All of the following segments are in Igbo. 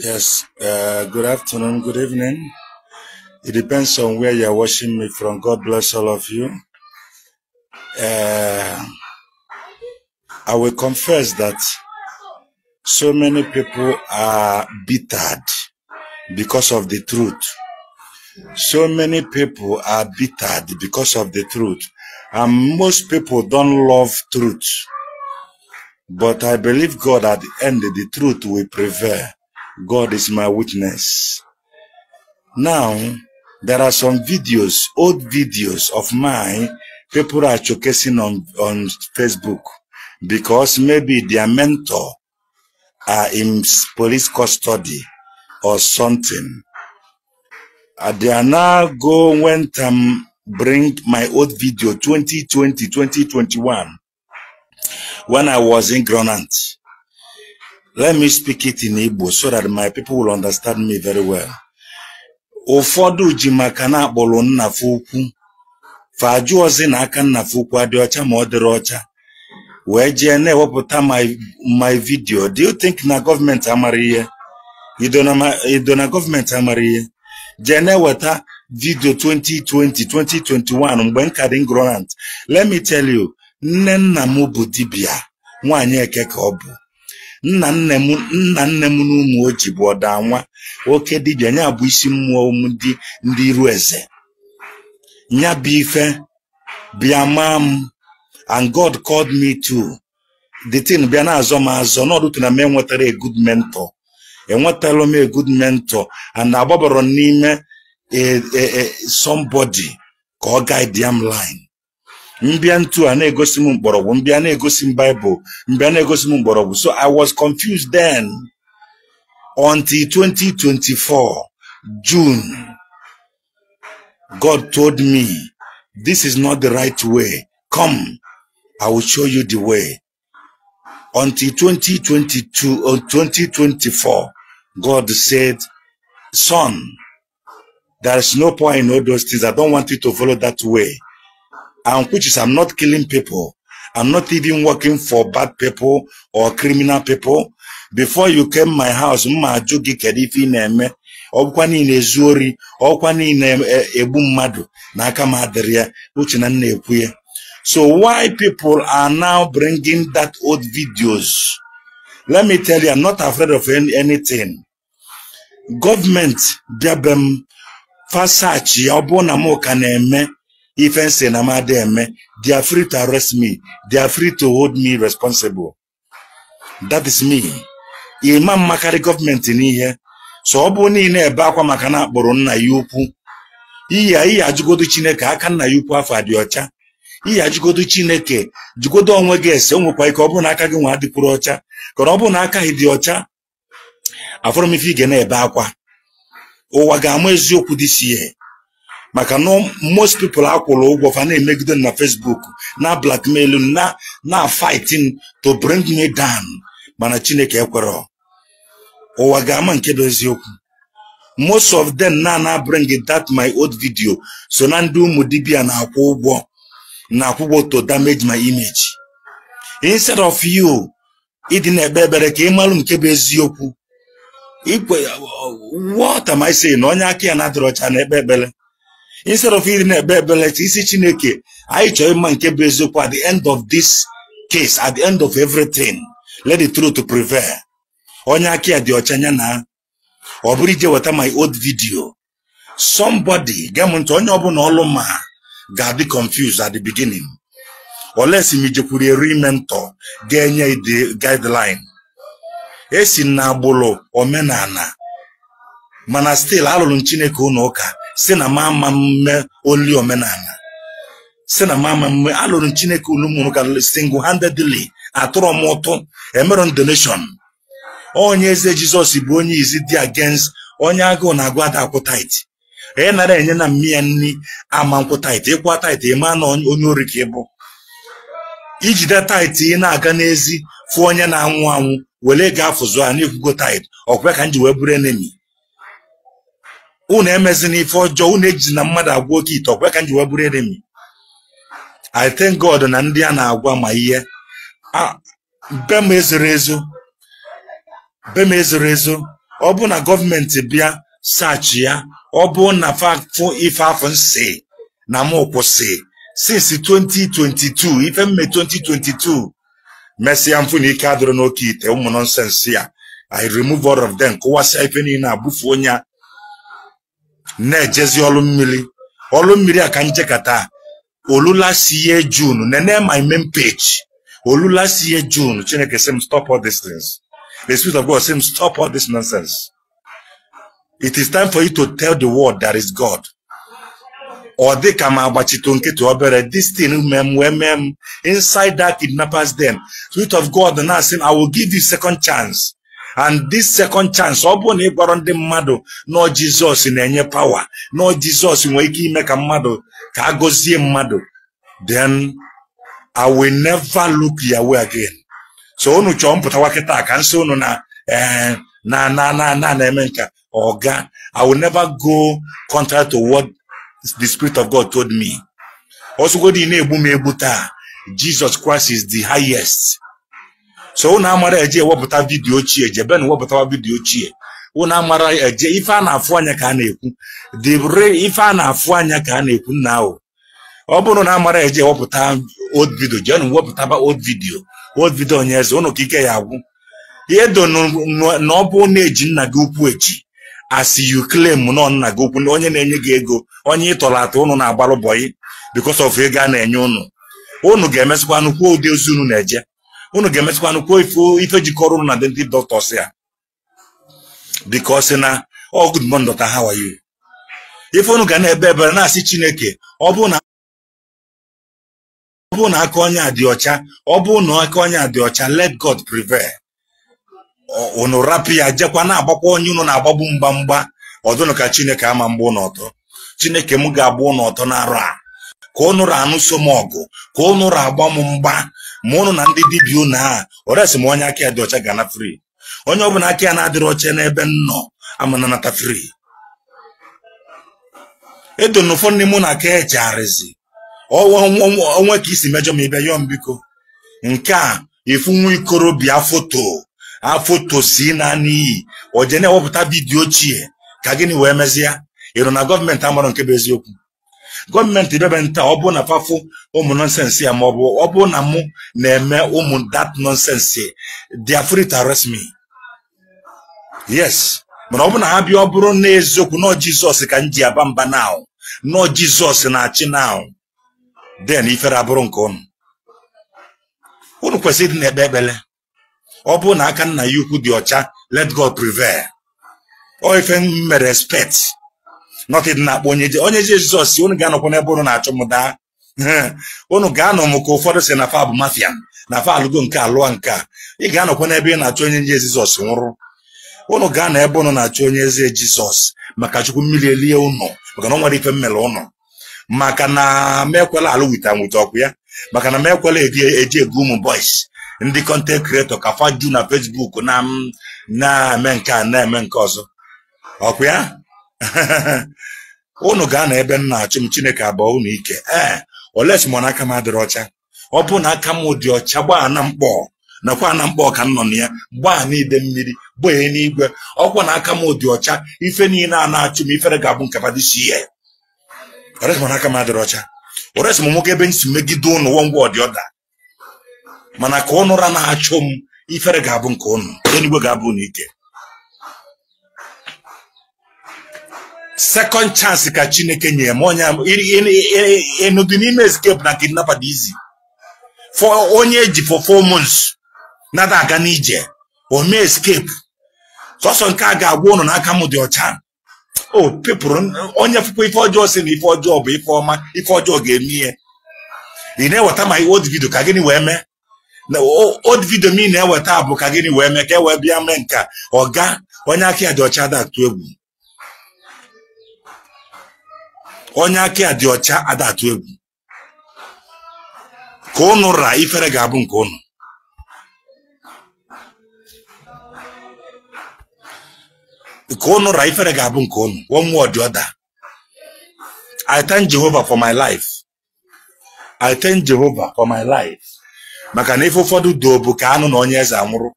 Yes, good afternoon, good evening. It depends on where you're watching me from. God bless all of you. Uh, I will confess that so many people are bittered because of the truth. So many people are bittered because of the truth. And most people don't love truth. But I believe God, at the end, the truth will prevail. God is my witness. Now, there are some videos, old videos of mine, people are showcasing on Facebook because maybe their mentor are in police custody or something. They are now go went and bring my old video 2020, 2021, when I was in Gronant. Let me speak it in Igbo so that my people will understand me very well. Ụfọdụ ji maka na akpọrọ nna fa ukwu fa ajụọzi na aka nna fa ukwu adị ọcha ma ọ dịrị ọcha wee jee na-ewepụta my video. Do you think na gọọmenti amara ihe? Ido na gọọmenti amara ihe jee na-eweta video 2020, 2021 mgbe m ka dị Gronant. Let me tell you, nne nna m bụ dibịa nwaanyị eke ka ọ bụ. Nna nne m, nna nne m na ụmụ oji bụ ọda nwa oke dibịa, nya bụ isi mmụọ m ndị iru eze. Nya bụ ife bịa maa m, and God called me too. The thing bịa na-azọ m azọ n'ọdụtụ na m enwetara a good mentor. Enwetara m a good mentor and agbabara m n'ime a somebody ka ọ guide ya m line. Mbịa ntu a na-egosi m mgbọrọgwụ, mbịa na-egosi m Bible, mbịa na-egosi m mgbọrọgwụ. So I was confused then until 2024 June. God told me, "This is not the right way. Come, I will show you the way." Until 2022 or 2024, God said, "Son, there is no point in all those things. I don't want you to follow that way." And which is, I'm not killing people. I'm not even working for bad people or criminal people. Before you came my house, mma ajụ gị kedu ife ị na-eme. Ọ bụkwa na ị na-ezu ori, ọkwa na ị na-egbu mmadụ na aka m adịrị ya, uche na nna ekwu ya. So why people are now bringing that old videos? Let me tell you, I'm not afraid of anything. Government bịa be m fa search ya, ọ bụrụ na m ka na-eme ife nsị na m adị eme, they are free to arrest me. They are free to hold me responsible. That is me. Ịma mmakarị gọọmenti n'ihe. So ọ bụrụ na ị na-ebe akwa maka na akpọrọ nna ya ukwu, iyi ajụgodo Chineke aka nna ya ukwu afọ adị ọcha. Iyi ajụgodo Chineke, jụgodo onwe gị ese. O nwekwa ike ọ bụrụ na aka gị nwa adịkwuru ọcha, ka ọ bụrụ na aka gị dị ọcha, afọrọ m ife ị ga na-ebe akwa. Ụwa ga-ama eziokwu this year, maka na most people akwụrụ ụgwọ fa na-emegide na Facebook, na blackmail, na fighting to bring me down, mana Chineke ekwero. Ụwa ga-ama nke bụ eziokwu. Most of them na bring that my old video, so na ndị ụmụ dibịa na-akwụ ụgwọ to damage my image instead of you ịdị na-ekpe ekpere ka ị malụ nke bụ eziokwu. Ikwe, what am I saying? Na onye aka ya na-adịrị ọcha na-ekpe ekpere instead of ịdị na-ekpe ekpere ka isi Chineke, anyị chọrọ ịma nke bụ eziokwu at the end of this case, at the end of everything, let the truth prevail. Onye aka ya dị ọcha ya na ọ bụrụ ije weta my old video. Somebody gee m ntị, onye ọbụla ọlụ ma ga-adị confused at the beginning unless m ijekwuru a real mentor ga-enye the guideline. Esi na agbụrụ omenala, mana still alụrụ m Chineke ụlọ ụka si na ma ama mme oli omenala, si na ma ama mme alụrụ m Chineke ụlọ ụmụ ụka single handedly. Atụrụ m ụtụ, emerọ m donation. Onye eze Jizọs bụ onye izi dị against onye agụụ na-agụ ada akwụ tithe. Ị nara enye na mmịa nni ama nkwụ tithe. Ịkwa tithe, ịma na onye ori ka ị bụ. Ijide tithe, ị na-aga n'ezi fụ onye na-anwụ anwụ were ego afụzụ a na-ekwugo tithe. Ọkwa ka m ji wee bụrụ enemy unu. Emezina ife ọjọọ unu eji na mmadụ agwa oke ite. Ọkwa ka m ji wee bụrụ enemy. I thank God na ndị a na-agwa ma ihe be m ezoro ezo, be m ezoro ezo. Ọ bụ na gọọmenti bịa search ya, ọ bụ na fụ ife afọ nsị na mụ kwụsị since 2022, ife mme 2022 mesịa mfụ na ike adịrọ n'oke ite ụmụ nonsense ya. I remove all of them, kụwasịa ife niile abụfu onye a na-ejezi ọlụ mmiri. Ọlụ mmiri a ka njekata olu last year June, nene my main page. Olu last year June, Chineke sị m stop all these things. The Spirit of God sị m stop all this nonsense. It is time for you to tell the world there is God. Ọ dị ka ma agbachito nkịtị obere this thing mem wee mem inside that kidnappers den. Spirit of God na-asị I will give you second chance. And this second chance, ọ bụrụ na ị gwara ndị mmadụ nọ Jizọs na-enye power, nọ Jizọs nwere ike ime ka mmadụ ka a gọzie mmadụ, then I will never look your way again. So unu chọọ mpụtawa kịta ka nsị unu na na na na na na-eme nka ọga. I will never go contrary to what the Spirit of God told me. Ọsọgodi na-egbu m egbu taa, Jesus Christ is the highest. So unu amara eje ewepụta vidiyo ochie, jebe na wepụtawa vidiyo ochie. Unu amara eje ife a na-afụ anya ka a na-ekwu. The ife a na-afụ anya ka a na-ekwu nna ahụ. Ọ bụrụ na amara eje ewepụta old video, jee na wepụtaba old video. Old video onye eze unu ka ike ya agwụ. Ihe do na ọ bụ na-eji nna gị ukwu eji. As you claim nọ nna gị ukwu, onye na-enye gị ego, onye ịtọrọ atọ unu na-agbalụ bọyị because of ego a na-enye unu. Unu ga-emesịkwa nnukwu ụdị ozi unu na-eje. Unu ga-emesịkwa nnukwu ife jikọrọ unu na ndị doctors ya. Because na oh good morning doctor, how are you? Ife unu ga na-ebe ebere na-asị Chineke, ọ bụ na aka onye a dị ọcha, ọ bụ na aka onye a dị ọcha, let God prevail. Unu rapụ ya jekwa na-agbakwa onye unu na-agbagbu mgba mgba, ọdụnụ ka Chineke ama mgba unu ọtọ. Chineke m ga-agba unu ọtọ n'arụ a. Ka unu ra anụso m ọgụ, ka unu ra agba m mgba, ma unu na ndị dibịa unu a, oresi m onye aka ya dị ọcha ga na free. Onye ọbụla aka ya na-adịrị ọcha n'ebe m nọ ama na nata free. Edo na ụfọdụ n'ime unu aka echegharịzi. Onwe ka isi mejọ m ịbịa yọọ m biko. Nke a ifu nwa ikorobịa foto afoto si na n'iyi oje na-ewepụta vidiyo ochie ka gịnị wee mezie. Ịrụ na gọọmenti amara nke bụ eziokwu. Gọọmenti bebe nta ọ bụ na fafụ ụmụ nonsense ya, ma ọ bụ na mụ na-eme ụmụ that nonsense, they are free to arrest me. Yes, mana ọ bụ na ha bịa ọ bụrụ na eziokwu nọ Jizọs ka m ji aba mba now, nọ Jizọs na-achị now, then ifere abụrụ nke unu. Unu kwesịrị ịdị na-ekpe ekpere. Ọ bụ na aka nna ya ukwu dị ọcha, let God prevail. Ọ ife m mere respect. Not ịdị na-akpọ onye Jizọs, unu ga-anọkwa n'ebe unu na-achọ m daa. Unu ga-anọ m ka ụfọdụ si na fa bụ mafia, na fa alụgo nke alụọ nke a. Ị ga-anọkwa n'ebe ị na-achọ onye Jizọs nwụrụ. Unu ga-anọ ebe unu na-achọ onye eze Jizọs maka Chukwu mmiri elie unu, maka na ọ nwere ife mmere unu. Maka na m ekwela alụ wita nwita ọkụ ya, maka na m ekwela eji ego ụmụ boys ndị content creator ka fa ju na Facebook na m na-eme nke a na-eme nke ọzọ ọkụ ya. Unu ga-anọ ebe m na-achụ m, Chineke abụọ unu ike. Ee, olesi m na aka m adịrị ọcha. Ọ bụ na aka m dị ọcha, gbaa na mkpọ nakwa na mkpọ ka m nọ na ya, gbaa n'ide mmiri, gbaa n'igwe. Ọkwa na aka m dị ọcha, ife niile a na-achụ m ifere ga-abụ nke fadisi ya. Olesi m na aka m adịrị ọcha. Olesi m nwoke ebe nsi megide unu wongwa ọdị ọda, mana ka unu ra na-achụ m, ifere ga-abụ nke unu, eluigwe ga-abụ unu ike. Second chance ka Chineke nye m onye ịnụdị n'ime escape na kidnapper dị easy. For onye eji for 4 months nada aga n'ije, o mee escape. Sọsọ nke a ga-agwa unu na aka m dị ọcha. O pepụrụ onye fụkwa ife ọjọọ si na ife ọjọọ bụ ife ọma, ife ọjọọ ga-eme ihe. Ị na-eweta ma old video ka gịnị wee mee? Na old video m ị na-eweta bụ ka gịnị wee mee ka e wee bịa mee nka ọga onye aka ya dị ọcha ada atụ egwu. Onye aka ya dị ọcha ada atụ egwu. Ka unu ra ifere ga-abụ nke unu. Ka unu ra ifere ga-abụ nke unu. One word or the other. I thank Jehovah for my life. I thank Jehovah for my life. Maka na ife ụfọdụ do bụ ka anụ na onye eze anwụrụ.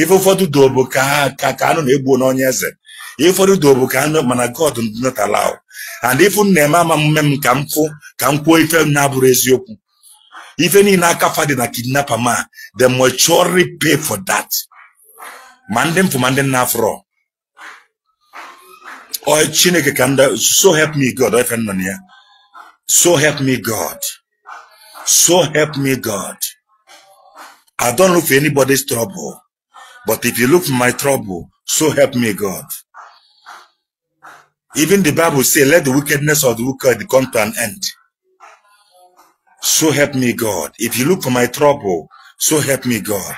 Ife ụfọdụ do bụ ka ka anụ na-egbu n'onye eze. Ife ụfọdụ do bụ ka anụ, mana God do not allow. And ife m na-eme ama mme m ka m fụ ka m kwuo ife m na-abụrụ eziokwu. Ife niile aka fa dị na kidnapper ma they must surely pay for that. Ma ndị mfụ ma ndị nna afụrọ. Ọ Chineke ka ndị, so help me God, ife nọ na ya. So help me God. So help me God. I don't look for anybody's trouble. But if you look for my trouble, so help me God. Even the Bible says, let the wickedness of the wicked come to an end. So help me God. If you look for my trouble, so help me God.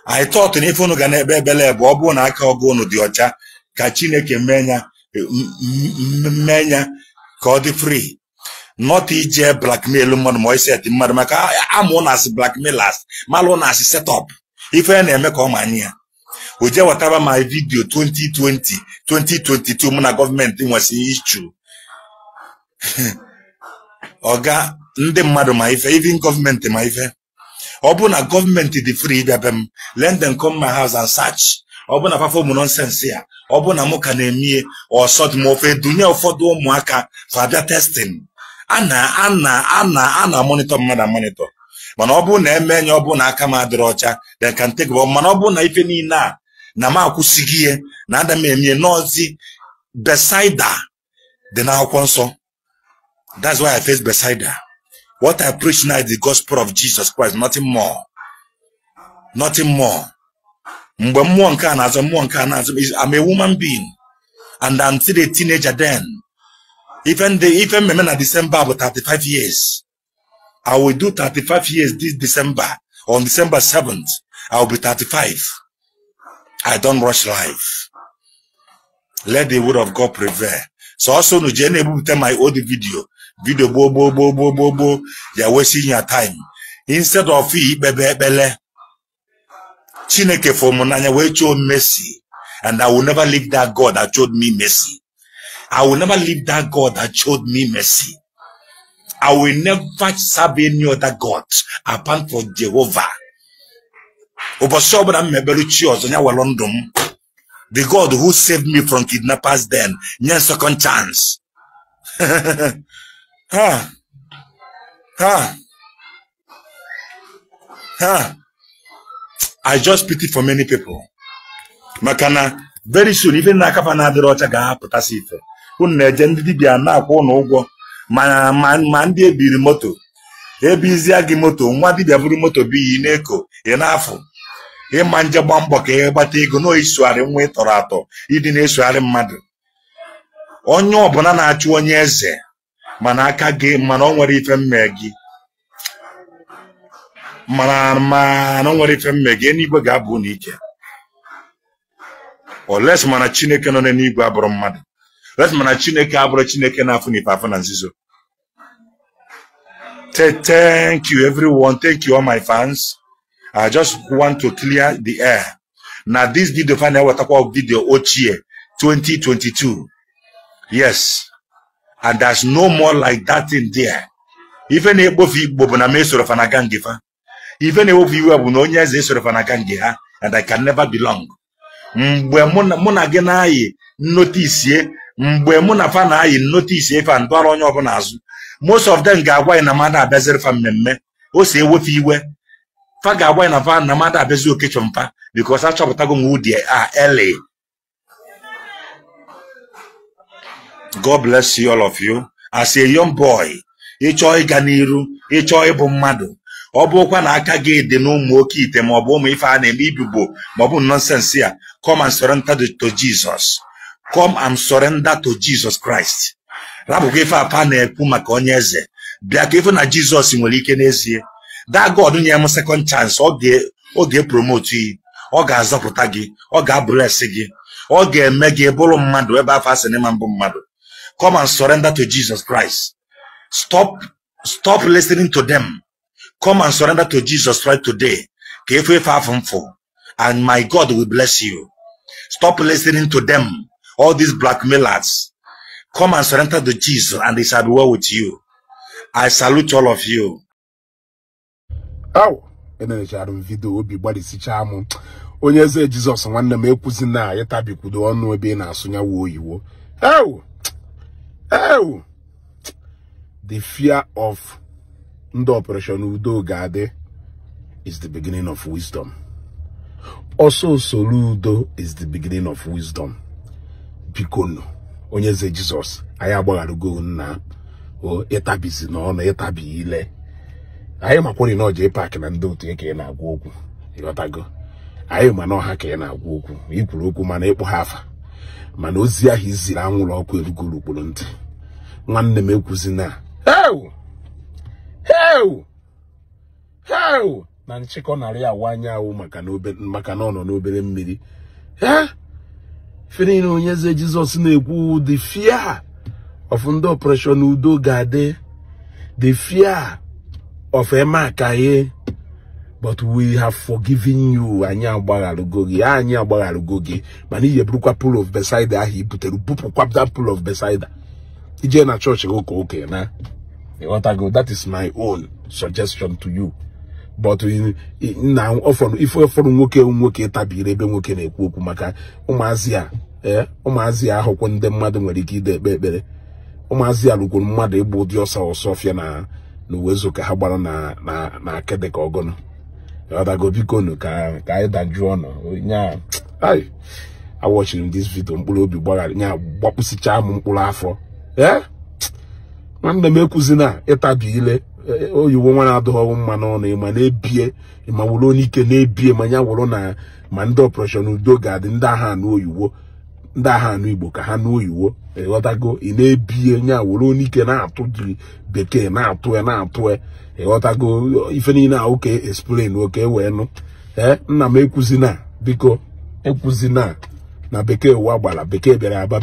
I thought na ife unu ga na-ekpe ekpele bụ ọ bụrụ na aka ọgụ unu dị ọcha ka Chineke mee ya ka ọ dị free. Not ije blackmail mmadụ ma ọ set mmadụ maka amụ na asị blackmailers, malụ na asị set up. Ife ya na-eme ka ọ ma anya ya. O je wetaba my video 2020, 2022 mụ na gọọmenti nwesị issue. Ọga ndị mmadụ ma ife, even gọọmenti ma ife. Ọ bụ na gọọmenti dị free ịbịa be m, let them come my house and search. Ọ bụ na fafa ụmụ nonsense ya, ọ bụ na mụ ka na-emie ọsọ dị ma ofe dunye ụfọdụ ụmụaka fa bịa testing. A na monitor mmadụ monitor. Mana ọ bụ na eme enye ọ bụ na aka m adịrị ọcha, they can take. Mana ọ bụ na ife niile a na m akwụsịghị ihe na ada m emie n'ozi Bethsaida dị n'akwụkwọ nsọ. That's why I face Bethsaida. What I preach now is the gospel of Jesus Christ, nothing more. Nothing more. Mgbe mmụọ nke a na-azọ, mmụọ nke a na-azọ, I'm a woman being and I'm still a teenager then. Even the ife mmemme na December bụ 35 years. I will do 35 years this December. On December 7th, I will be 35. I don't rush life. Let the word of God prevail. So also no jee na-ebupụta my old video. Video bo bo bo bo bo bo. You are wasting your time. Instead of ikpebe ekpele, Chineke for m n'anya wee show mercy. And I will never leave that God that showed me mercy. I will never leave that God that showed me mercy. I will never serve any other God apart from Jehovah. Ụbọchị ọbụla m mebere chi ọzọ ya were ndụ m. The God who saved me from kidnappers then, nye second chance. Ha. Ha. Ha. I just pity for many people. Maka na very soon ife na akafa na-adịrị ọcha ga-apụtasị ife. Unu na-eje ndị dibịa na-akwụ ụnụ ụgwọ ma ndị ebiri moto ebizie gị moto nwa dibịa buru moto bụ iyi na-eko ị na-afụ ịma nje gba mbọ ka ị gbata ego na isogharị nwa ị tọrọ atọ ịdị na-esogharị mmadụ. Onye ọbụla na-achụ onye eze mana aka gị mana o nwere ife mme gị mana o nwere ife mme gị eluigwe ga-abụ n'ike. Oles mana Chineke nọ n'eluigwe abụrụ mmadụ. Oles mana Chineke abụrụ Chineke na-afụ n'ife afụ na nzuzo. Thank you everyone. Thank you all my fans. I just want to clear the air. Now this video final wetakwa video ochie 2022. Yes. And there's no more like that in there. Even if Igbo bụ na m esoro fa na gang fa. Even if iwe bụ na onye eze esoro fa na gang ha, and I can never belong. Mgbe mụ na gị na-ayị notice, mgbe mụ na fa na-ayị notice ife ndọrọ onye ọbụla azụ. Most of them ga-agwa na mmadụ abịaziri fa mmemme. O si ewefe iwe. Fa ga-agwa na fa na mmadụ abịazi okechọ mfa because achọpụtago m who they are early. God bless you all of you. As a young boy, ịchọọ ịga n'iru, ịchọọ ịbụ mmadụ. Ọ bụrụkwa na aka gị dị n'ụmụ oke ite ma ọ bụ ụmụ ife a na-eme ibigbo ma ọ bụ nonsense ya, come and surrender to Jesus. Come and surrender to Jesus Christ. Rapụkwa ife apa na-ekwu maka onye eze. Bịa ka ife na Jizọs nwere ike n'ezie. That God nye m second chance, ọ ga-epromote gị, ọ ga-azọpụta gị, ọ ga-abless gị, ọ ga-eme gị bụrụ mmadụ ebe afọ asị n'ịma mbụ mmadụ. Come and surrender to Jesus Christ. Stop listening to them. Come and surrender to Jesus Christ today. And my God will bless you. Stop listening to them, all these blackmailers. Come and surrender to Jesus, and it shall be well with you. I salute all of you. Oh, and then I video obi gbarisicha m. Onye eze Jizọs nwanne m ekwuzi na ịtabikwudo ọnụ ebe ị na-asụ nyawo oyiwo. Ew! Ew! The fear of ndị Operation Udo Ga-adị is the beginning of wisdom. Also, Soludo is the beginning of wisdom. Bikonu, onye eze Jizọs, anyị agbagharugo nna o ịtabizi n'ọnụ ịtabi ile. Anyị makwori na ọja paaki na ndị otu ka ị na-agwa okwu. Ịghọtago? Anyị ma na ọha ka ị na-agwa okwu. I kwuru okwu mana ịkpọ ha afa. Mana ozi ahụ iziri anwụrụ ọkụ erugoro ukporo ntị. Nwanne m ekwuzi na ew! Ew! Ew! Na nchịkọ narị awa anya awụ maka na ọ nọ n'obere mmiri. Ife niile onye eze Jizọs na-ekwu, the fear of ndị Operation Udo Ga-adị, the fear of Emakaye, but we have forgiven you. Anyị agbagharugo gị, anyị agbagharugo gị, mana ihe burukwa pool of Bethsaida ahụ i butere, bupụkwa that pool of Bethsaida. Ije na chọọchị gị ụka ụka na ịghọtago? That is my own suggestion to you. But na ife ụfọdụ nwoke nwoke tabiri ebe nwoke na-ekwu okwu maka ụmụazị a, ụmụazị a ahụkwụ ndị mmadụ nwere ike ide ekpe ekpere. Ụmụazị a lụkwuru mmadụ ịgba ụdị ọsọ ọsọ ọfịa na n'uwezo ka ha gbara na na na akịdị ka ọgọnụ. Ịghọtago? Biko nụ ka anyị dajụọ ọnụ. Nya ai awọchiri m this video, mkpụrụ obi gbaghara nya gbapụsichaa m mkpụrụ afọ. Nwanne m ekwuzi na ịtabi ile oyiwo nwa na-adụghị mma n'ọnụ, ịma na-ebie, ịma wụrụ onye ike na-ebie, ma ya wụrụ na ma ndị Operation Udo Ga-adị ndị agha anụ oyiwo, ndị agha anụ Igbo ka ha nụ oyiwo. Ịghọtago? Ị na-ebie nya wụrụ onye ike na-atụ ji bekee na-atụ ya na-atụ ya. Ịghọtago? Ife niile ahụ ka explain oke wee nụ. Nna m ekwuzi na biko ekwuzi na na bekee ụwa gbara bekee bịara aba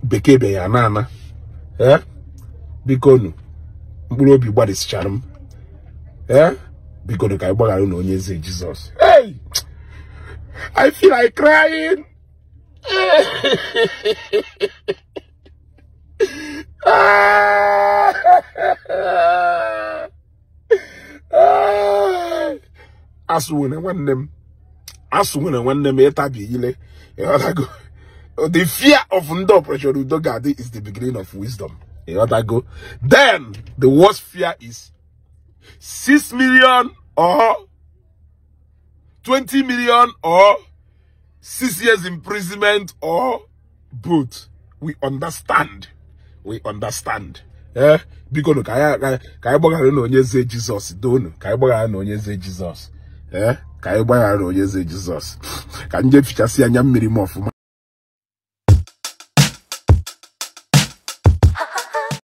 bekee bịara ya na ana. Biko nụ mkpụrụ obi gbarịsịchara m. Biko nụ ka anyị gbaghara na onye eze Jizọs. Hey! I feel like crying. Asụ nwere nwanne m, asụ nwere nwanne m ịtabi ile. Ịghọtago? The fear of ndị Operation Udo Ga-adị is the beginning of wisdom. Ịghọtago? Then the worst fear is 6 million or 20 million or 6 years imprisonment or both. We understand. We understand. Biko nụ ka anyị gbaghara na onye eze Jizọs donu, ka anyị gbaghara na onye eze Jizọs. Ka anyị gbaghara na onye eze Jizọs. Ka nje fichasị anya mmiri m ọfụma.